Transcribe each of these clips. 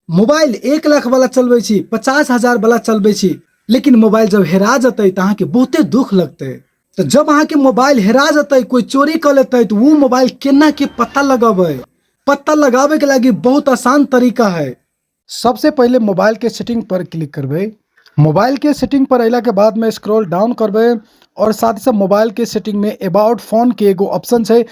Mobile 1 lakh वाला चलबै छी, 50,000 वाला चलबै छी, लेकिन मोबाइल जब हेरा जेतै तऽ अहाँके बहुते दुख लगतै। तऽ जब अहाँके मोबाइल हेरा जेतै, कोई चोरी कऽ लेतै, तऽ ओ मोबाइल केना के पता लगेबै? पता लगाबे के लागी बहुत आसान तरीका है। सबसे पहिले मोबाइल के सेटिंग पर क्लिक करबै। मोबाइल के सेटिंग पर अयला के बाद में स्क्रॉल डाउन करबै और साथ ही साथ मोबाइल के सेटिंग में अबाउट फोन के एगो ऑप्शन छै,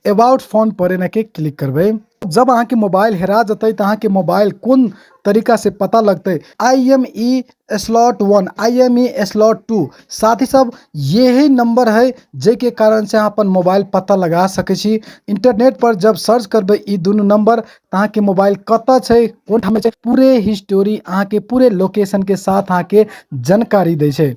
अबाउट फोन पर एना के क्लिक करबै। जब अहाँके मोबाइल हेरा जेतै तऽ अहाँके मोबाइल कोन तरीका से पता लगतै? IME slot 1, IME slot 2, साथ ही सब यही नंबर है, जाहिके कारण से अहाँ अपन मोबाइल पता लगा सकै छी। इंटरनेट पर जब सर्च करबै ई दुनू नंबर, तऽ अहाँके मोबाइल कतऽ छै, कोन ठाम छै, पूरे हिस्टोरी अहाँके पूरे लोकेशन के साथ अहाँके जानकारी दै छै।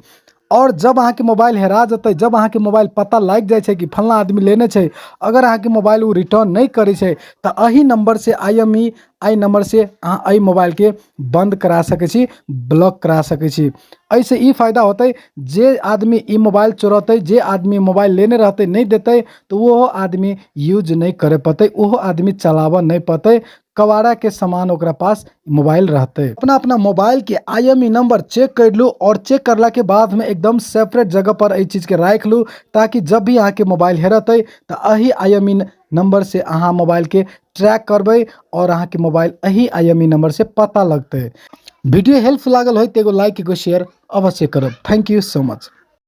और जब अहाँके मोबाइल हेरा जेतै, जब अहाँके मोबाइल पता लागि जाइ छै कि फल्लाँ आदमी लेने छै, अगर अहाँके मोबाइल ओ रिटर्न नहि करै छै, तऽ एहि नंबर से, IMEI number से अहाँ एहि मोबाइलके बंद करा सकै छी, ब्लॉक करा सकै छी। एहिसँ ई फायदा होतै, जे आदमी ई मोबाइल चोरतै, जे आदमी मोबाइल लेने रहतै, नहि देतै, तऽ ओहो आदमी यूज नहि करे पतै, ओहो आदमी चलाबऽ नहि पतै, कबाड़ा के समान ओकरा पास मोबाइल रहतै। अपना अपना मोबाइल के IME number check कर लू और चेक करला के बाद में एकदम सेपरेट जगह पर एहि चीज के राखि लू, ताकि जब भी अहाँके मोबाइल हेरतै तऽ एहि IME number से अहाँ मोबाइल के ट्रैक करबै और अहाँके मोबाइल एहि IME number से पता लगतै। वीडियो हेल्प लागल होय तऽ एगो लाइक, एगो शेयर अवश्य करब। Thank you so much.